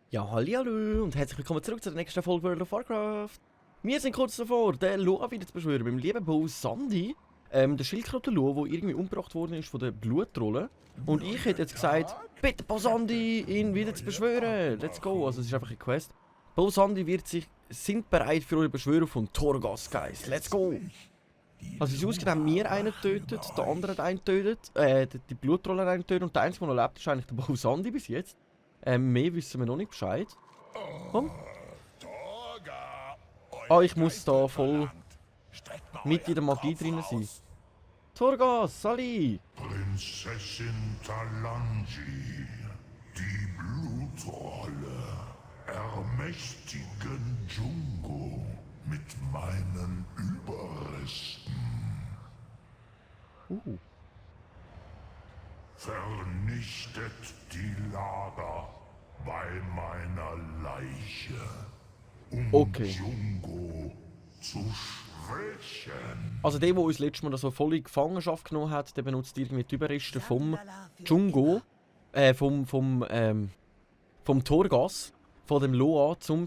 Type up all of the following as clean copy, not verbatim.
Ja, hallihallo und herzlich willkommen zurück zu der nächsten Folge World of Warcraft. Wir sind kurz davor, den Lua wieder zu beschwören, mit dem lieben Bosandi. Der Schildkröten-Lua, der irgendwie umgebracht worden ist von den Bluttrollen. Und ich hätte jetzt gesagt, bitte Bosandi, ihn wieder zu beschwören. Let's go, also es ist einfach eine Quest. Bosandi sind bereit für eure Beschwörung von Torghast, guys. Let's go. Also es ist ausgenommen, wir einen tötet, der andere hat einen tötet, die Bluttrollen einen tötet und der einzige, der noch lebt, ist eigentlich der Bosandi bis jetzt. Mehr wissen wir noch nicht Bescheid. Komm. Ah, ich muss da voll mit in der Magie drin sein. Torghast, Sali! Prinzessin Talanji, die Blutrolle, ermächtigen Djungo mit meinen Überresten. Vernichtet die Lager bei meiner Leiche, um Djungo zu schwächen. Also der uns letztes Mal so voll in Gefangenschaft genommen hat, der benutzt irgendwie die Überreste vom Djungo, vom Torghast, von dem Loa, um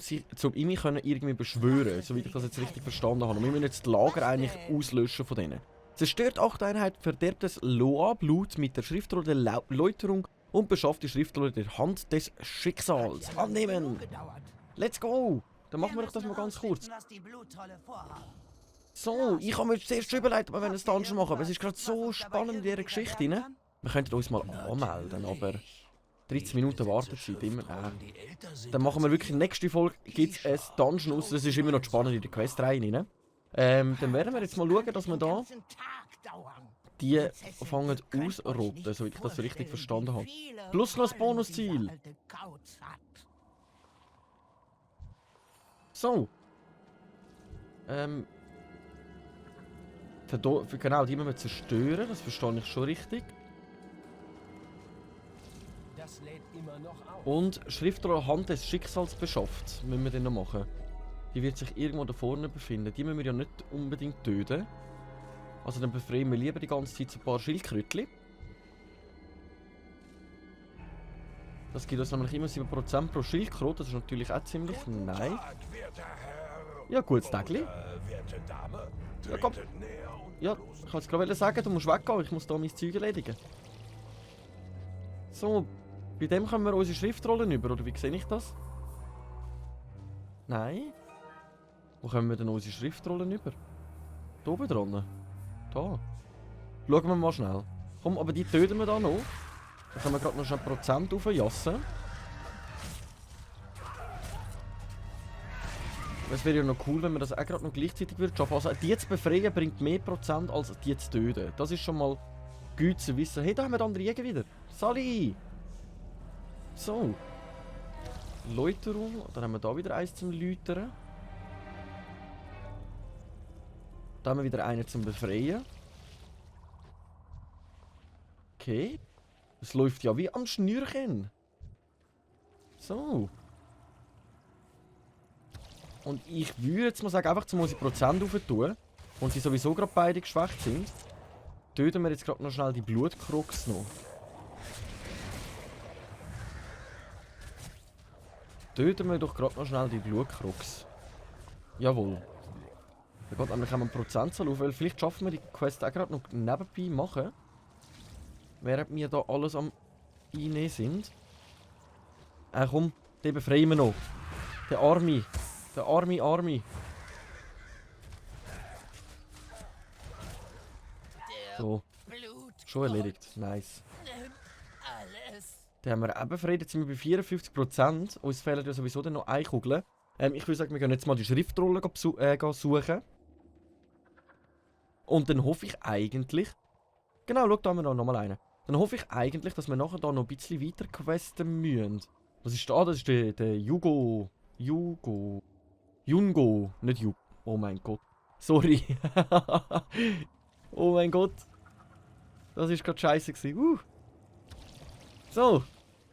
ihn irgendwie beschwören, soweit ich das jetzt richtig verstanden habe. Und wir müssen jetzt das Lager eigentlich auslöschen von denen. Zerstört 8 Einheiten verderbtes Loa-Blut mit der Schriftrolle der Läuterung und beschafft die Schriftrolle der Hand des Schicksals. Annehmen! Let's go! Dann machen wir doch das mal ganz kurz. So, ich habe mir zuerst überlegt, ob wir ein Dungeon machen, aber es ist gerade so spannend in dieser Geschichte, ne? Wir könnten uns mal anmelden, aber 13 Minuten Wartezeit, immer. Dann machen wir wirklich in der nächsten Folge, gibt es ein Dungeon aus, das ist immer noch spannend in der Questreihe, ne? Dann werden wir jetzt mal schauen, dass wir da die fangen ausrotten, so wie ich das richtig verstanden habe. Plus noch das Bonusziel. So. Genau, die müssen wir zerstören, das verstehe ich schon richtig. Und Schriftrolle Hand des Schicksals beschafft, müssen wir den noch machen. Die wird sich irgendwo da vorne befinden. Die müssen wir ja nicht unbedingt töten. Also dann befreien wir lieber die ganze Zeit so ein paar Schildkrötchen. Das gibt uns nämlich immer 7% pro Schildkröte. Das ist natürlich auch ziemlich nice. Ja, gutes Tägli. Ja, komm. Ja, ich wollte es gerade sagen, du musst weggehen. Ich muss da mein Zeug erledigen. So, bei dem kommen wir unsere Schriftrollen über, oder wie sehe ich das? Nein. Wo kommen wir denn unsere Schriftrollen über? Da oben dran. Da. Schauen wir mal schnell. Komm, aber die töten wir da noch. Dann können wir gerade noch schnell Prozent aufjassen. Es wäre ja noch cool, wenn wir das auch gerade noch gleichzeitig schaffen. Also die zu befreien bringt mehr Prozent als die zu töten. Das ist schon mal gut zu wissen. Hey, da haben wir den anderen Jäger wieder. Sali! So. Läuterung. Dann haben wir da wieder eins zum Läutern. Da haben wir wieder einen zum Befreien. Okay. Es läuft ja wie am Schnürchen. So. Und ich würde jetzt mal sagen, einfach zum unsere Prozent rauf tun. Und sie sowieso gerade beide geschwächt sind. Töten wir jetzt gerade noch schnell die Blutkrux noch. Töten wir doch gerade noch schnell die Blutkrux. Jawohl. Da geht nämlich auch eine Prozentzahl auf, weil vielleicht schaffen wir die Quest auch gerade noch nebenbei machen. Während wir da alles am Einnehmen sind. Komm, den befreien wir noch. Der Army. Der Army. So. Schon erledigt. Nice. Den haben wir auch befreit. Jetzt sind wir bei 54%. Uns fehlen ja sowieso dann noch eine Kugel. Ich würde sagen, wir gehen jetzt mal die Schriftrolle suchen. Und dann hoffe ich eigentlich... Genau, schau, da haben wir noch mal einen. Dann hoffe ich eigentlich, dass wir nachher da noch ein bisschen weiter questen müssen. Was ist da? Das ist der Jungo. Nicht Jugo. Oh mein Gott. Sorry. Oh mein Gott. Das ist gerade scheiße gewesen. So.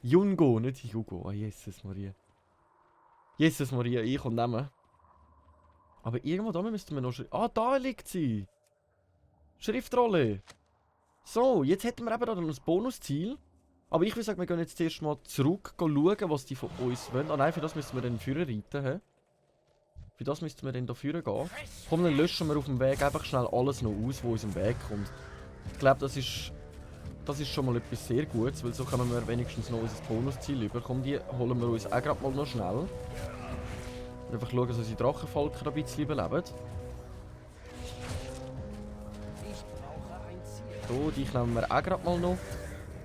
Jungo, nicht Jugo. Oh, Jesus Maria. Jesus Maria, ich und nehmen. Aber irgendwo da müssten wir noch... Ah, da liegt sie! Schriftrolle! So, jetzt hätten wir eben da noch ein Bonusziel. Aber ich würde sagen, wir gehen jetzt zuerst mal zurück schauen, was die von uns wollen. Ah nein, für das müssen wir dann führen reiten. He? Für das müssten wir dann da führen gehen. Komm, dann löschen wir auf dem Weg einfach schnell alles noch aus, was uns im Weg kommt. Ich glaube, das ist schon mal etwas sehr Gutes, weil so können wir wenigstens noch unser Bonusziel über. Komm, die holen wir uns auch gerade mal noch schnell. Einfach schauen, dass unsere Drachenvölker ein bisschen überleben. So, die nehmen wir auch gerade mal noch.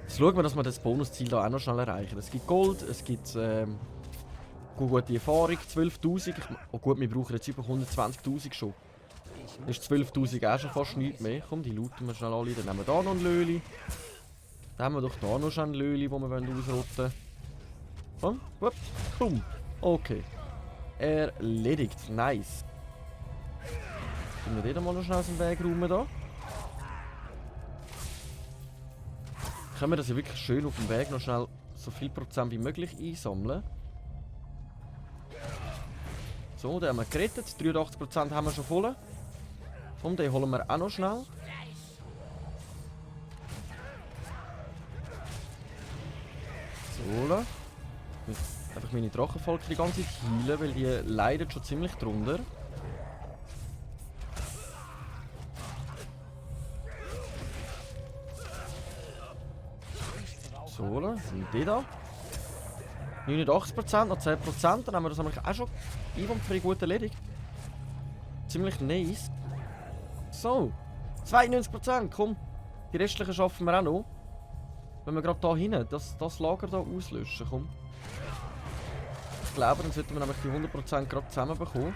Jetzt schauen wir, dass wir das Bonusziel da auch noch schnell erreichen. Es gibt Gold, es gibt gute Erfahrung, 12'000. Oh gut, wir brauchen jetzt über 120'000 schon. Dann ist 12'000 auch schon fast nichts mehr. Komm, die looten wir schnell alle. Dann nehmen wir da noch ein Löli. Dann haben wir doch da noch ein Löli, das wir ausrotten wollen. Komm, wupp, bumm. Okay. Erledigt. Nice. Können wir den mal noch schnell aus dem Weg räumen da? Können wir das ja wirklich schön auf dem Weg noch schnell so viel Prozent wie möglich einsammeln. So, den haben wir gerettet. 83% haben wir schon voll. Komm, den holen wir auch noch schnell. So, ich muss einfach meine Drachenvölker die ganze Zeit heilen, weil die leiden schon ziemlich drunter. So, sind die da? 89%, noch 10%, dann haben wir das nämlich auch schon einwandfrei gut erledigt. Ziemlich nice. So, 92%, komm. Die restlichen schaffen wir auch noch. Wenn wir gerade da hinten das Lager da auslöschen, komm. Ich glaube, dann sollten wir nämlich die 100% gerade zusammenbekommen.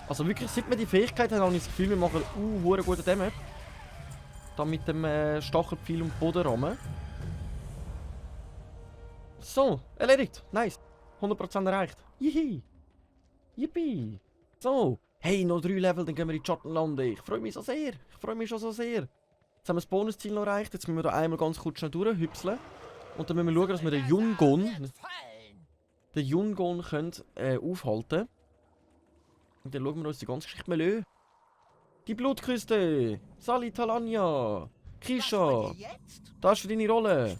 Also wirklich, seit wir die Fähigkeit haben, habe ich das Gefühl, wir machen guten Damage. Da mit dem Stachelpfeil und Bodenrahmen. So, erledigt. Nice. 100% erreicht. Jihi. Yippie. So. Hey, noch 3 Level, dann gehen wir in die Schattenlande. Ich freue mich so sehr. Ich freue mich schon so sehr. Jetzt haben wir das Bonusziel noch erreicht. Jetzt müssen wir da einmal ganz kurz schnell durchhüpseln. Und dann müssen wir schauen, dass wir den Yungon können, aufhalten können. Und dann schauen wir uns die ganze Geschichte mal an. Die Blutküste! Sali Talanya! Krisha! Da ist für deine Rolle!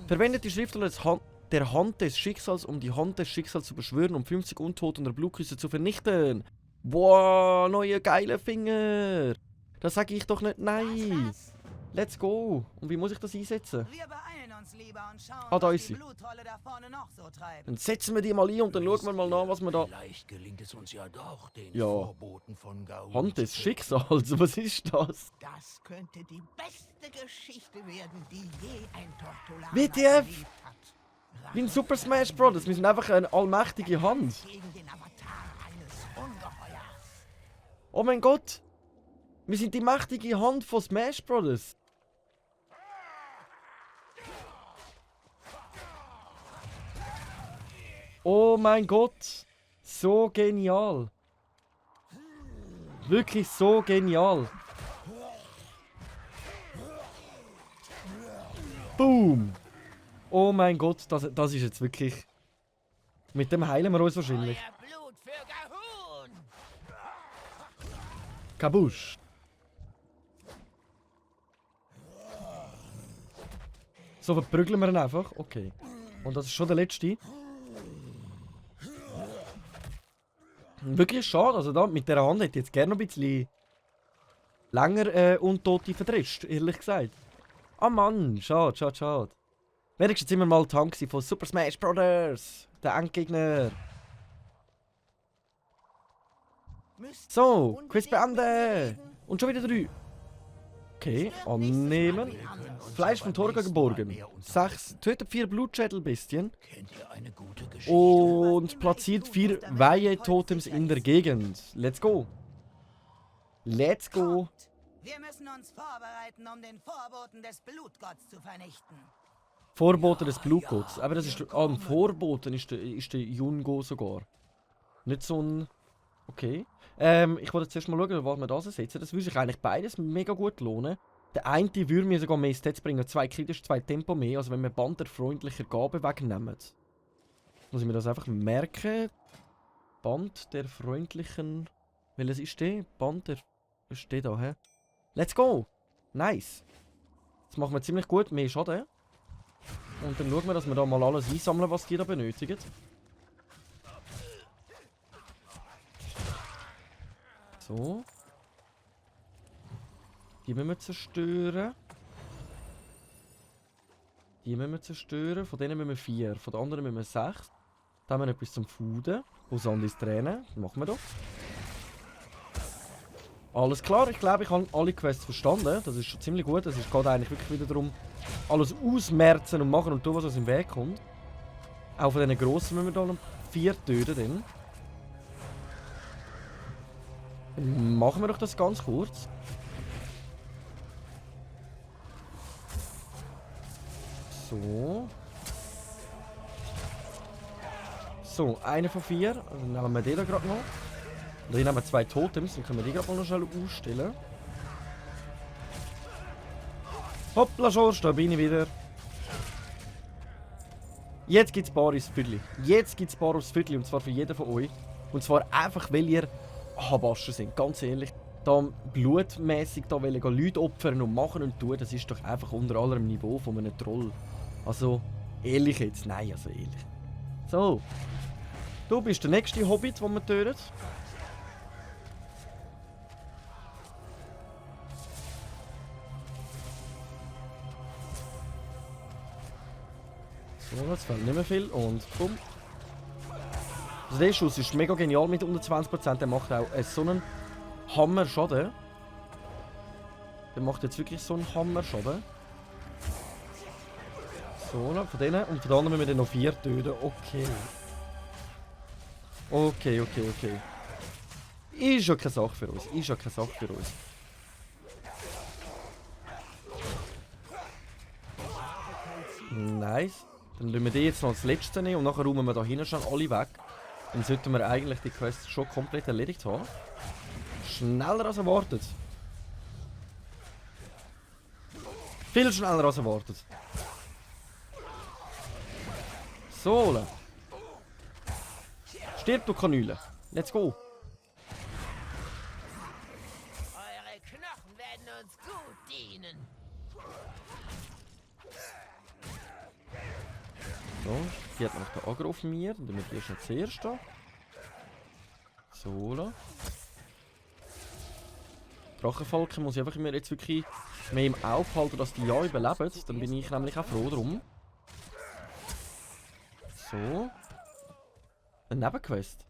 Verwendet die Schriftrolle der Hand des Schicksals, um die Hand des Schicksals zu beschwören, um 50 Untote der Blutküste zu vernichten! Boah, neue geile Finger! Das sage ich doch nicht nein! Let's go! Und wie muss ich das einsetzen? Wir beeilen uns lieber und schauen, da was ist die sie. Blutrolle da vorne noch so treibt. Dann setzen wir die mal ein und dann schauen wir mal nach, was wir da... Vielleicht gelingt es uns ja doch, den Ja. Vorboten von Gaul Hand des zu Schicksals, was ist das? Das könnte die beste Geschichte werden, die je ein Tortulaner WTF? erlebt hat. Wie ein Super Smash Bros. Wir sind einfach eine allmächtige Hand. Gegen den Avatar eines Ungeheuers. Oh mein Gott! Wir sind die mächtige Hand von Smash Bros. Oh mein Gott! So genial! Wirklich so genial! Boom! Oh mein Gott, das ist jetzt wirklich... Mit dem heilen wir uns wahrscheinlich. Euer Blut für Gahun! Kabusch! So verprügeln wir ihn einfach. Okay. Und das ist schon der letzte. Wirklich schade. Also da mit dieser Hand hätte ich jetzt gerne noch ein bisschen länger Untote verdrescht, ehrlich gesagt. Ah Mann, schade, schade, schade. Wenigstens sind wir mal Tank von Super Smash Bros. Der Endgegner. So, Quiz beenden. Und schon wieder 3. Okay, annehmen. Fleisch von Torga geborgen. 6. Tötet 4 Blutschädelbestien. Kennt ihr eine gute Geschichte? Und platziert 4 Weihe-Totems in der Gegend. Let's go. Let's go. Kommt! Wir müssen uns vorbereiten, um den Vorboten des Blutgotts zu vernichten. Vorbote des Blutgotts. Aber das ist... Ah, ein Vorboten ist der Yungo sogar. Nicht so ein... Okay. Ich wollte zuerst mal schauen, was wir das setzen. Das würde sich eigentlich beides mega gut lohnen. Der eine würde mir sogar mehr Stats bringen. 2 kritisch, 2 Tempo mehr. Also wenn wir Band der freundlicher Gabe wegnehmen. Muss ich mir das einfach merken. Band der freundlichen... Welches ist der? Band der... Was steht da, hä? Let's go! Nice! Das machen wir ziemlich gut. Mehr Schaden. Und dann schauen wir, dass wir da mal alles einsammeln, was die da benötigen. So. Die müssen wir zerstören. Die müssen wir zerstören. Von denen müssen wir 4. Von den anderen müssen wir 6. Da haben wir etwas zum Fuden. Osandis Tränen. Das machen wir doch. Alles klar. Ich glaube, ich habe alle Quests verstanden. Das ist schon ziemlich gut. Es geht eigentlich wirklich wieder darum, alles ausmerzen und machen und tun, was uns im Weg kommt. Auch von diesen grossen müssen wir da noch 4 töten. Dann machen wir doch das ganz kurz. So. So, eine von 4. Dann nehmen wir den da gerade noch. Und dann haben wir 2 Totems, dann können wir die gerade mal noch schnell ausstellen. Hoppla, Schorsch, da bin ich wieder. Jetzt gibt es Bar ins Viertel. Jetzt gibt es Bar aufs Viertel, und zwar für jeden von euch. Und zwar einfach, weil ihr Habascher sind, ganz ehrlich. Da blutmässig da Leute opfern und machen und tun, das ist doch einfach unter allerem Niveau von einem Troll. Also, ehrlich jetzt? Nein, also ehrlich. So. Du bist der nächste Hobbit, den wir töten. So, jetzt fehlt nicht mehr viel und bumm. Also der Schuss ist mega genial mit unter 20%. Der macht auch so einen Hammer-Schaden. Der macht jetzt wirklich so einen Hammer-Schaden. So, von denen. Und von den anderen müssen wir dann noch 4 töten. Okay. Okay. Ist ja keine Sache für uns. Nice. Dann lassen wir die jetzt noch als letzte nehmen und nachher räumen wir da hinten schon alle weg. Dann sollten wir eigentlich die Quest schon komplett erledigt haben. Schneller als erwartet. Viel schneller als erwartet. So. Stirb, du Kanüle. Let's go. Eure Knochen werden uns gut dienen. So, die hat noch den Agro auf mir. Dann wir die schon zuerst da. So. Drachenfalken muss ich einfach immer jetzt wirklich mehr im Auge halten, dass die ja überleben. Dann bin ich nämlich auch froh drum. So. Eine Nebenquest.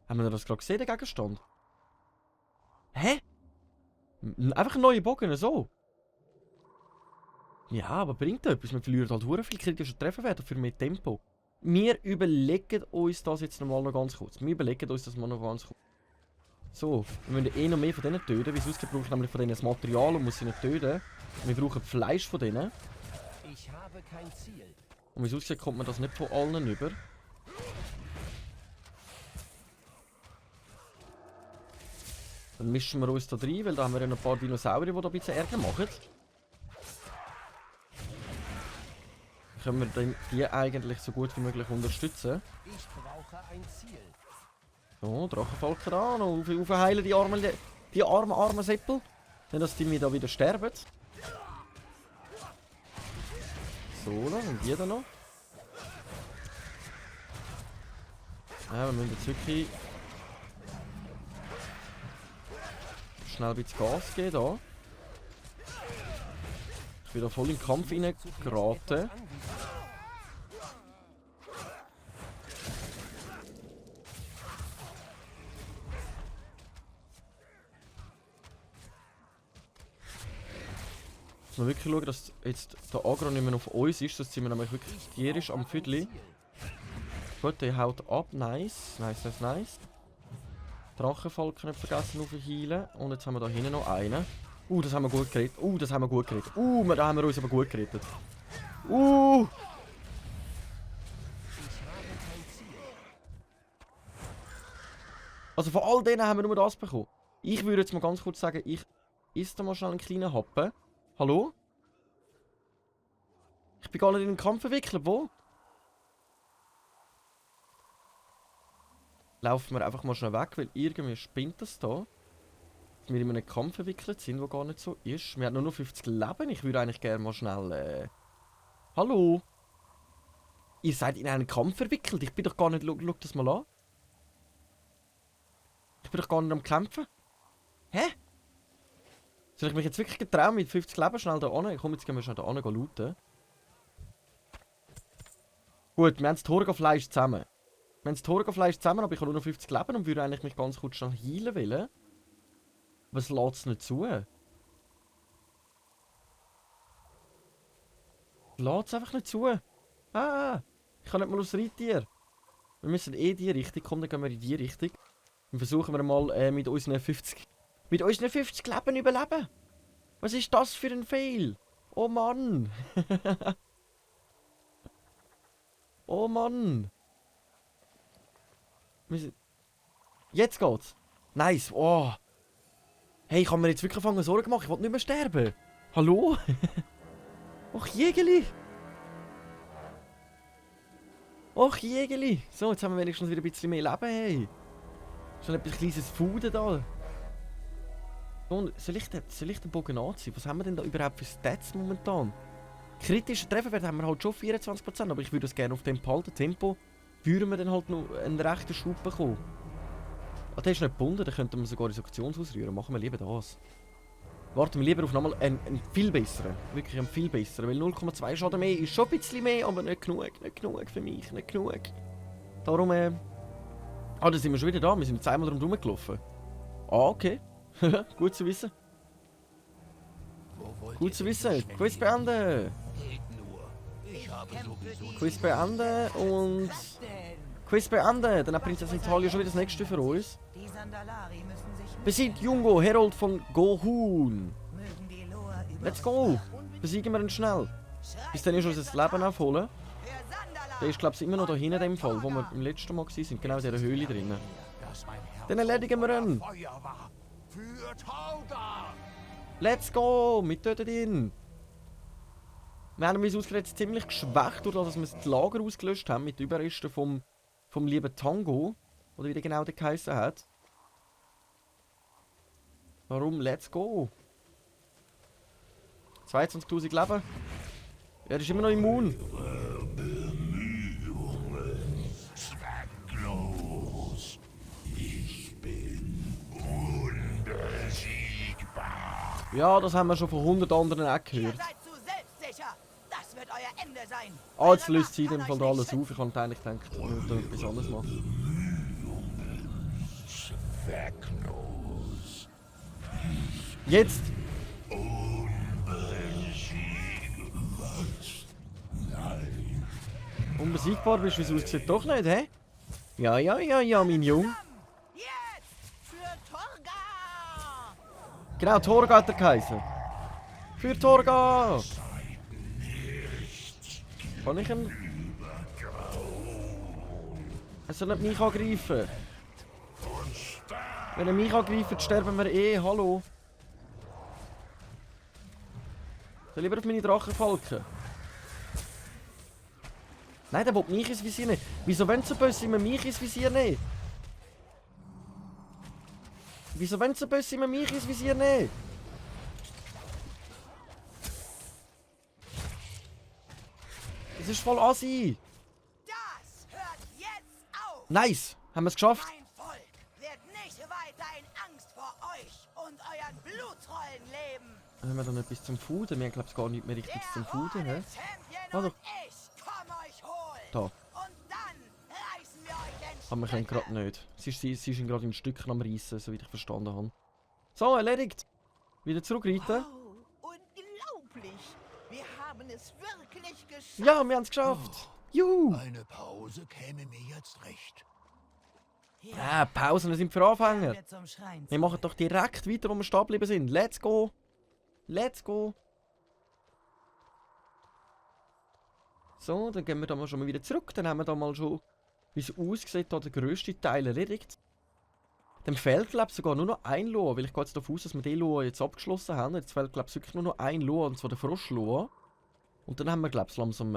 Haben wir das gerade gesehen, den Gegenstand? Hä? Einfach ein neuer Bogen, so. Ja, aber bringt das etwas? Wir verlieren halt sehr viel kritische Trefferwerte für mehr Tempo. Wir überlegen uns das jetzt mal noch ganz kurz. So, wir müssen eh noch mehr von denen töten, weil sonst brauche ich nämlich von denen das Material und muss sie nicht töten. Wir brauchen Fleisch von denen. Ich habe kein Ziel. Und wie es aussieht, kommt man das nicht von allen über. Dann mischen wir uns da rein, weil da haben wir ja ein paar Dinosaurier, die da ein bisschen Ärger machen. Können wir dann die eigentlich so gut wie möglich unterstützen. Ich brauche ein Ziel. So, Drachenfalken an, und aufheilen die armen Seppel. Nicht, dass die mir da wieder sterben. So, und die dann noch. Ja, wir müssen jetzt wirklich schnell ein bisschen Gas geben da. Ich bin da voll in den Kampf reingeraten. Muss man wirklich schauen, dass jetzt der Agro nicht mehr auf uns ist, das sind wir nämlich wirklich tierisch am Viertel. Gut, der haut ab, nice. Drachenfalken nicht vergessen aufheilen. Und jetzt haben wir da hinten noch einen. Das haben wir gut gerettet. Da haben wir uns aber gut gerettet. Also von all denen haben wir nur das bekommen. Ich würde jetzt mal ganz kurz sagen, ich esse da mal schnell einen kleinen Happen. Hallo? Ich bin gar nicht in den Kampf verwickelt, wo? Laufen wir einfach mal schnell weg, weil irgendwie spinnt das da. Dass wir in einem Kampf verwickelt sind, der gar nicht so ist. Wir haben nur noch 50 Leben. Ich würde eigentlich gerne mal schnell... Hallo? Ihr seid in einen Kampf verwickelt. Ich bin doch gar nicht... Schau das mal an. Ich bin doch gar nicht am Kämpfen. Hä? Soll ich mich jetzt wirklich getrauen, mit 50 Leben schnell da hin? Komm, jetzt gehen wir schnell da hin looten. Gut, wir haben das Torgafleisch zusammen. Wir haben das Torgafleisch zusammen, aber ich habe nur noch 50 Leben und würde eigentlich mich ganz kurz schnell heilen wollen. Was lässt es nicht zu? Lässt es einfach nicht zu. Ah, ich kann nicht mal aus Reittier. Wir müssen eh in die Richtung. Komm, dann gehen wir in die Richtung. Und versuchen wir mal mit unseren 50... Mit unseren 50 Leben überleben. Was ist das für ein Fail? Oh Mann. Oh Mann. Jetzt geht's. Nice. Oh. Hey, ich habe mir jetzt wirklich angefangen Sorgen gemacht. Ich wollte nicht mehr sterben. Hallo? Och, Jägeli. Och, Jägeli. So, jetzt haben wir wenigstens wieder ein bisschen mehr Leben. Hey. Schon etwas kleines Food da. Soll ich den Bogen anziehen? Was haben wir denn da überhaupt für Stats momentan? Kritischer Trefferwert haben wir halt schon 24%, aber ich würde das gerne auf dem behalten. Tempo würden wir dann halt noch einen rechten Schub bekommen. Ah, der ist nicht gebunden, dann könnten wir sogar ins Auktionshaus rühren. Machen wir lieber das. Warten wir lieber auf nochmal einen viel besseren. Wirklich einen viel besseren. Weil 0,2 Schaden mehr ist schon ein bisschen mehr, aber nicht genug. Nicht genug für mich, nicht genug. Darum, Ah, da sind wir schon wieder da. Wir sind jetzt einmal drum gelaufen. Ah, okay. Gut zu wissen. Gut zu wissen. Quiz beenden. Quiz beenden und... Quiz beenden. Dann hat Prinzessin Talia schon wieder das nächste für uns. Die Sandalari müssen sich Besiegt Jungo, Herold von Gohun. mögen die Loa über. Let's go. Besiegen wir ihn schnell. Bis dann ist uns das Leben aufholen. Der ist, glaube ich, immer noch da hinten in dem Fall, wo wir im letzten Mal waren. Genau in dieser Höhle drinnen. Dann erledigen wir ihn. Für Tauga! Let's go. Wir töten ihn. Wir haben uns ausgerechnet ziemlich geschwächt, dadurch, dass wir das Lager ausgelöscht haben mit Überresten vom lieben Tango. Oder wie der genau der geheißen hat. Warum? Let's go. 22.000 Leben. Er ist immer noch immun. Zwecklos. Ich bin unbesiegbar. Ja, das haben wir schon von 100 anderen auch Ihr gehört. seid zu selbstsicher. Das wird euer Ende sein. Ah, jetzt Eure löst sie Macht dann kann von euch da nicht alles schützen. auf. Ich hatte eigentlich gedacht, ich würde etwas anderes machen. Zwecklos. Jetzt! Nein. Unbesiegbar bist du, wie es aussieht, doch nicht, hä? Ja, ja, ja, ja, mein Junge. Jetzt für Torga! Genau, Torga hat er geheißen. Für Torga! Kann ich ihn... Er soll nicht mich angreifen. Wenn er mich angreift, sterben wir eh. Hallo. Soll lieber auf meine Drachen falken? Nein, der will mich ins Visier nicht. Wieso wollen sie so böse immer mich ins Visier nehmen? Wieso wollen sie so böse immer mich ins Visier nehmen? Das ist voll assi. Das hört jetzt auf! Nice. Haben wir es geschafft? Mein Volk wird nicht weiter in Angst vor euch und euren Blutrollen leben. Haben wir dann etwas zum Fuden? Wir haben, glaube ich, gar nicht mehr richtig zum Fuden, hä? Champion Warte. und ich komm euch holen. Da. Und dann reißen wir euch in Aber wir können Stücke. gerade nicht. Sie ist gerade in Stücken am Reissen, soweit ich verstanden habe. So, erledigt. Wieder zurückreiten. Oh, unglaublich. Wir haben es wirklich geschafft. Ja, wir haben es geschafft. Juhu. Eine Pause käme mir jetzt recht. Pausen sind für Anfänger. Wir zum Schrein Wir machen doch direkt weiter, wo wir stehen geblieben sind. Let's go. Let's go. So, dann gehen wir da mal schon mal wieder zurück. Dann haben wir da mal schon, wie es aussieht, da den grössten Teil erledigt. Dem fehlt, glaube ich, sogar nur noch ein Loa, weil ich gehe jetzt davon aus, dass wir den Loa jetzt abgeschlossen haben. Jetzt fehlt, glaube ich, wirklich nur noch ein Loa, und zwar der Froschloa. Und dann haben wir, glaube ich, langsam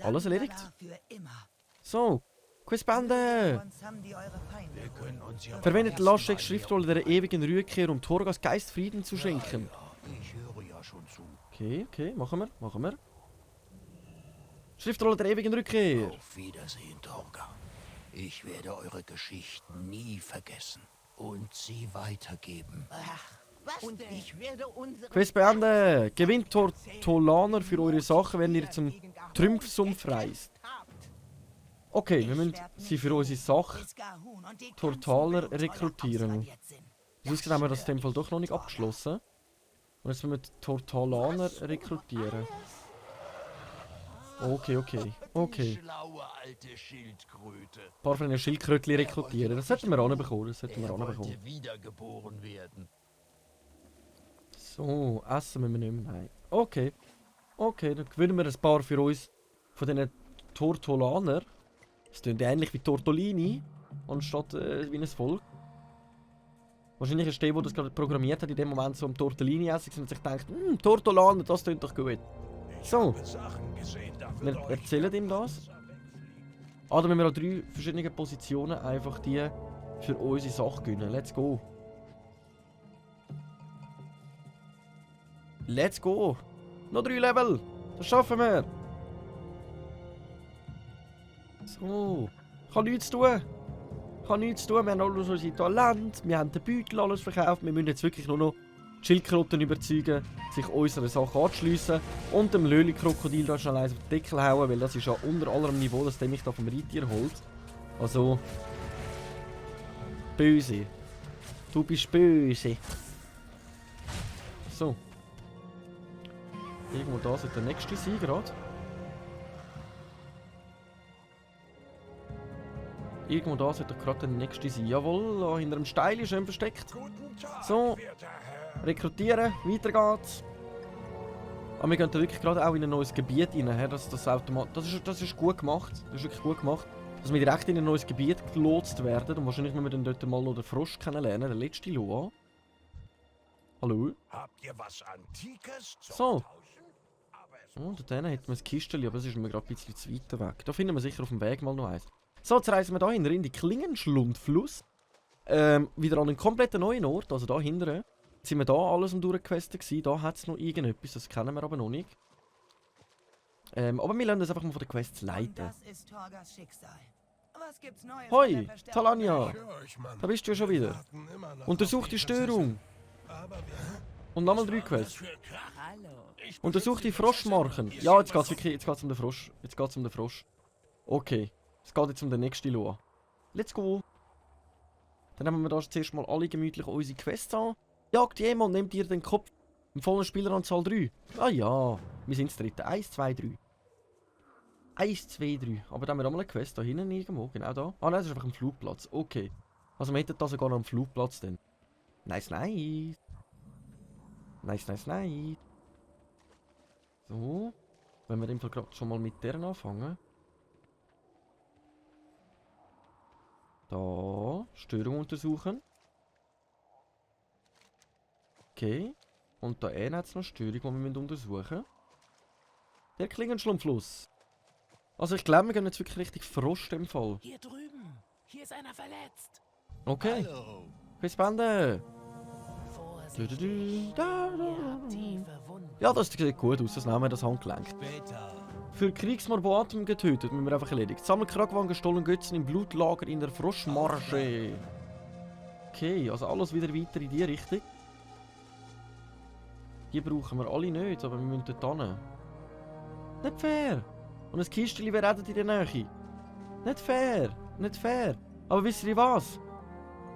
alles erledigt. Für immer. So, Quizbände! Sonst haben die eure Feinde. Wir können uns ja... Verwendet die Lastschrift-Schriftrolle der ewigen Rückkehr, um Torgas Geist Frieden zu schenken. Ich höre ja schon zu. Okay, okay, machen wir. Schriftrolle der ewigen Rückkehr. Auf Wiedersehen, Torga. Ich werde eure Geschichten nie vergessen und sie weitergeben. Ach, was und denn? Ich werde unsere... Quest beenden. Gewinnt Tortolaner für eure Sachen, wenn ihr zum Trümpfsumpf reist. Okay, wir müssen sie für unsere Sache Tortaler rekrutieren. Sonst haben wir das in dem Fall doch noch nicht abgeschlossen. Und jetzt müssen wir die Tortalaner rekrutieren. Okay. Schlaue alte Schildkröte. Ein paar von den Schildkrötchen rekrutieren. Das sollten wir anbekommen. Wollte wiedergeboren werden. So, essen müssen wir nicht mehr. Nein. Okay, dann gewinnen wir ein paar für uns von diesen Tortolaner. Das klingt ähnlich wie Tortolini, anstatt wie ein Volk. Wahrscheinlich ist der das gerade programmiert hat, in dem Moment so am Tortellini essen und sich denkt, Tortolaner, das klingt doch gut. So, wir erzählen ihm das. Ah, dann müssen wir an 3 verschiedenen Positionen einfach die für unsere Sache gewinnen. Let's go. Let's go. Noch 3 Level. Das schaffen wir. So. Ich habe nichts zu tun. Wir haben alles unsere Talent. Wir haben den Beutel alles verkauft. Wir müssen jetzt wirklich nur noch die Schildkröten überzeugen, sich unserer Sache anzuschliessen und dem Löli-Krokodil da schnell eins auf den Deckel hauen, weil das ist ja unter allerem Niveau, dass der mich da vom Reittier holt. Also. Böse. Du bist böse. So. Irgendwo da sollte der nächste sein gerade. Irgendwo da sollte gerade der nächste sein. Jawohl, da hinter dem Steil, schön versteckt. So. Rekrutieren, weiter geht's. Aber wir gehen da wirklich gerade auch in ein neues Gebiet rein. Das ist gut gemacht. Das ist wirklich gut gemacht. Dass wir direkt in ein neues Gebiet gelotst werden. Und wahrscheinlich müssen wir dann dort mal noch den Frosch kennenlernen, den letzten Loa. Hallo? Habt ihr was Antikes zum So. Tauschen? Und dann hätten wir das Kistchen, aber es ist mir gerade ein bisschen zu weit weg. Da finden wir sicher auf dem Weg mal noch eins. So, jetzt reisen wir da hinten in die Klingenschlundfluss. Wieder an einen komplett neuen Ort, also da hinten. Jetzt sind wir da alles am Durchquesten gewesen. Da hat es noch irgendetwas, das kennen wir aber noch nicht. Aber wir lassen uns einfach mal von den Quests leiten. Das ist Torgas Schicksal. Was gibt's Neues? Hoi, Talania! Mann. Da bist du ja schon wieder. Untersuch die Störung. Und nochmal 3 Quests. Hallo. Untersuch die Froschmarken. Ja, jetzt geht's wirklich, jetzt geht's um den Frosch. Jetzt geht's um den Frosch. Okay. Es geht jetzt um den nächsten Loa. Let's go. Dann nehmen wir da zuerst mal alle gemütlich unsere Quests an. Jagt jemand, nehmt ihr den Kopf. Im vollen Spieleranzahl 3. Ah ja, wir sind das dritte. 1, 2, 3. 1, 2, 3. Aber dann haben wir auch mal eine Quest da hinten irgendwo. Genau da. Ah nein, das ist einfach ein Flugplatz. Okay. Also wir hätten da sogar noch einen Flugplatz dann. Nice. So. Wenn wir im Fall gerade schon mal mit der anfangen. Da. Störung untersuchen. Okay. Und da hat es noch Störung, die wir untersuchen müssen. Der Klingenschlumpfluss. Also ich glaube, wir gehen jetzt wirklich richtig Frost im Fall. Hier drüben. Hier ist einer verletzt. Okay. Hallo. Bis Bände. Vorsichtig. Tiefe Wunden. Ja, das sieht gut aus. Das nehmen wir das Handgelenk. Später. Für Kriegsmorbaten getötet, müssen wir einfach erledigt. Sammelt Kragwan gestohlen Götzen im Blutlager in der Froschmarsche. Okay, also alles wieder weiter in die Richtung. Die brauchen wir alle nicht, aber wir müssen dort hin. Nicht fair! Und ein Kistchen wäre in der Nähe. Nicht fair! Aber wisst ihr was?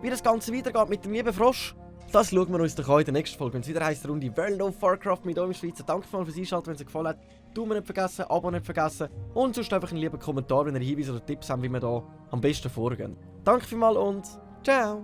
Wie das Ganze weitergeht mit dem lieben Frosch, das schauen wir uns doch an in der nächsten Folge. Wenn es wieder heisst, Runde World of Warcraft mit euch im Schweizer. Danke mal fürs Einschalten, wenn es euch gefallen hat. Daumen nicht vergessen, Abo nicht vergessen. Und sonst einfach einen lieben Kommentar, wenn ihr Hinweise oder Tipps habt, wie wir da am besten vorgehen. Danke vielmals und ciao!